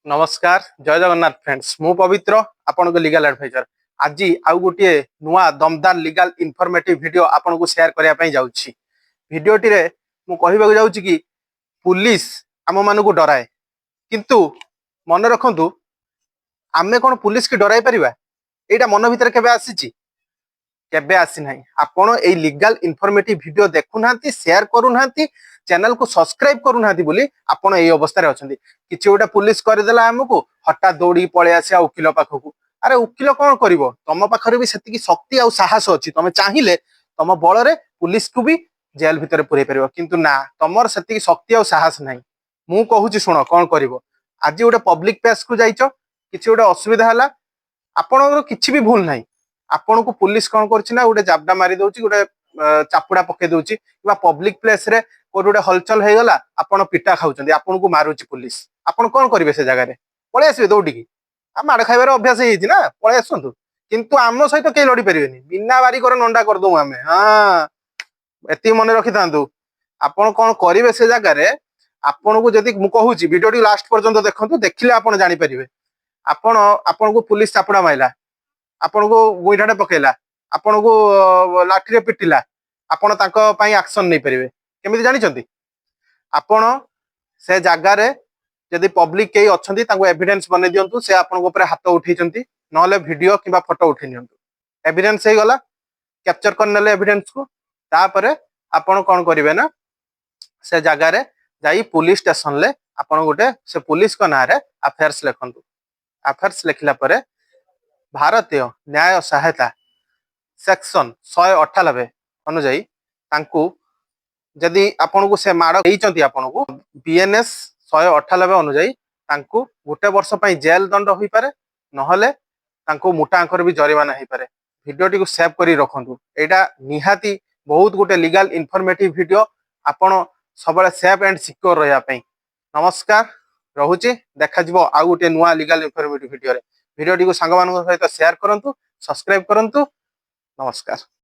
ନମସ୍କାର, ଜୟ ଜଗନ୍ନାଥ ଫ୍ରେଣ୍ଡସ୍। ମୁଁ ପବିତ୍ର, ଆପଣଙ୍କ ଲିଗାଲ ଆଡଭାଇଜର। ଆଜି ଆଉ ଗୋଟିଏ ନୂଆ ଦମଦାର ଲିଗାଲ ଇନଫର୍ମେଟିଭ ଭିଡିଓ ଆପଣଙ୍କୁ ସେୟାର କରିବା ପାଇଁ ଯାଉଛି। ଭିଡିଓଟିରେ ମୁଁ କହିବାକୁ ଯାଉଛି କି ପୁଲିସ ଆମମାନଙ୍କୁ ଡରାଏ, କିନ୍ତୁ ମନେ ରଖନ୍ତୁ, ଆମେ କଣ ପୁଲିସକି ଡରାଇ ପାରିବା? ଏଇଟା ମନ ଭିତରେ କେବେ ଆସିଛି? କେବେ ଆସିନାହିଁ। ଆପଣ ଏଇ ଲିଗାଲ ଇନଫର୍ମେଟିଭ ଭିଡିଓ ଦେଖୁନାହାନ୍ତି, ସେୟାର କରୁନାହାନ୍ତି, ଚ୍ୟାନେଲକୁ ସବସ୍କ୍ରାଇବ କରୁନାହାନ୍ତି ବୋଲି ଆପଣ ଏଇ ଅବସ୍ଥାରେ ଅଛନ୍ତି। କିଛି ଗୋଟେ ପୁଲିସ କରିଦେଲା ଆମକୁ, ହଠାତ୍ ଦୌଡ଼ିକି ପଳେଇ ଆସିବା ଓକିଲ ପାଖକୁ। ଆରେ, ଓକିଲ କଣ କରିବ? ତମ ପାଖରେ ବି ସେତିକି ଶକ୍ତି ଆଉ ସାହସ ଅଛି। ତମେ ଚାହିଁଲେ ତମ ବଳରେ ପୁଲିସକୁ ବି ଜେଲ ଭିତରେ ପୁରେଇ ପାରିବ। କିନ୍ତୁ ନା, ତମର ସେତିକି ଶକ୍ତି ଆଉ ସାହସ ନାହିଁ। ମୁଁ କହୁଛି, ଶୁଣ କଣ କରିବ। ଆଜି ଗୋଟେ ପବ୍ଲିକ ପ୍ଲେସକୁ ଯାଇଛ, କିଛି ଗୋଟେ ଅସୁବିଧା ହେଲା, ଆପଣଙ୍କର କିଛି ବି ଭୁଲ ନାହିଁ, ଆପଣଙ୍କୁ ପୁଲିସ କଣ କରୁଛି ନା ଗୋଟେ ଜାବଡା ମାରି ଦଉଛି, ଗୋଟେ ଚାପୁଡା ପକେଇ ଦଉଛି, କିମ୍ବା ପବ୍ଲିକ ପ୍ଲେସରେ କୋଉଠି ଗୋଟେ ହଲଚଲ ହେଇଗଲା, ଆପଣ ପିଟା ଖାଉଛନ୍ତି, ଆପଣଙ୍କୁ ମାରୁଛି ପୁଲିସ। ଆପଣ କଣ କରିବେ ସେ ଜାଗାରେ? ପଳେଇ ଆସିବେ ଦୌଡ଼ିକି। ଆଉ ମାଡ ଖାଇବାର ଅଭ୍ୟାସ ହେଇଯାଇଛି ନା, ପଳେଇ ଆସନ୍ତୁ। କିନ୍ତୁ ଆମ ସହିତ କେହି ଲଢି ପାରିବେନି। ବିନା ବାରିକରେ ନଣ୍ଡା କରିଦଉ ଆମେ। ହଁ, ଏତିକି ମନେ ରଖିଥାନ୍ତୁ। ଆପଣ କଣ କରିବେ ସେ ଜାଗାରେ? ଆପଣଙ୍କୁ ଯଦି ମୁଁ କହୁଛି, ଭିଡିଓଟି ଲାଷ୍ଟ ପର୍ଯ୍ୟନ୍ତ ଦେଖନ୍ତୁ। ଦେଖିଲେ ଆପଣ ଜାଣିପାରିବେ। ଆପଣଙ୍କୁ ପୁଲିସ ଚାପୁଡା ମାଇଲା, ଆପଣଙ୍କୁ ଗୋଇଠାଟେ ପକେଇଲା, ଆପଣଙ୍କୁ ଲାଠିରେ ପିଟିଲା, ଆପଣ ତାଙ୍କ ପାଇଁ ଆକ୍ସନ ନେଇପାରିବେ। କେମିତି ଜାଣିଛନ୍ତି? ଆପଣ ସେ ଜାଗାରେ ଯଦି ପବ୍ଲିକ କେହି ଅଛନ୍ତି, ତାଙ୍କୁ ଏଭିଡେନ୍ସ ବନେଇ ଦିଅନ୍ତୁ ସେ ଆପଣଙ୍କ ଉପରେ ହାତ ଉଠେଇଛନ୍ତି। ନହେଲେ ଭିଡିଓ କିମ୍ବା ଫଟୋ ଉଠେଇ ନିଅନ୍ତୁ। ଏଭିଡେନ୍ସ ହେଇଗଲା, କ୍ୟାପଚର କରିନେଲେ ଏଭିଡେନ୍ସକୁ। ତାପରେ ଆପଣ କଣ କରିବେ ନା ସେ ଜାଗାରେ ଯାଇ ପୁଲିସ ଷ୍ଟେସନରେ ଆପଣ ଗୋଟେ ସେ ପୁଲିସଙ୍କ ନାଁରେ ଆଫେୟାର୍ସ ଲେଖନ୍ତୁ। ଆଫେୟାର୍ସ ଲେଖିଲା ପରେ ଭାରତୀୟ ନ୍ୟାୟ ସହାୟତା ସେକ୍ସନ 198 ଅନୁଯାୟୀ ତାଙ୍କୁ, ଯଦି ଆପଣଙ୍କୁ ସେ ମାଡ଼ ଦେଇଛନ୍ତି ଆପଣଙ୍କୁ, ବିଏନଏସ୍ 198 ଅନୁଯାୟୀ ତାଙ୍କୁ ଗୋଟେ ବର୍ଷ ପାଇଁ ଜେଲ ଦଣ୍ଡ ହୋଇପାରେ, ନହେଲେ ତାଙ୍କୁ ମୋଟା ଅଙ୍କର ବି ଜରିମାନା ହେଇପାରେ। ଭିଡିଓଟିକୁ ସେଭ୍ କରି ରଖନ୍ତୁ। ଏଇଟା ନିହାତି ବହୁତ ଗୋଟେ ଲିଗାଲ ଇନଫର୍ମେଟିଭ ଭିଡିଓ, ଆପଣ ସବୁବେଳେ ସେଫ୍ ଆଣ୍ଡ ସିକ୍योर ରହିବା ପାଇଁ। ନମସ୍କାର, ରହୁଛି। ଦେଖାଯିବ ଆଉ ଗୋଟେ ନୂଆ ଲିଗାଲ ଇନଫର୍ମେଟିଭ ଭିଡିଓରେ। ଭିଡିଓଟିକୁ ସାଙ୍ଗମାନଙ୍କ ସହିତ ସେୟାର କରନ୍ତୁ, ସବସ୍କ୍ରାଇବ କରନ୍ତୁ। ନମସ୍କାର।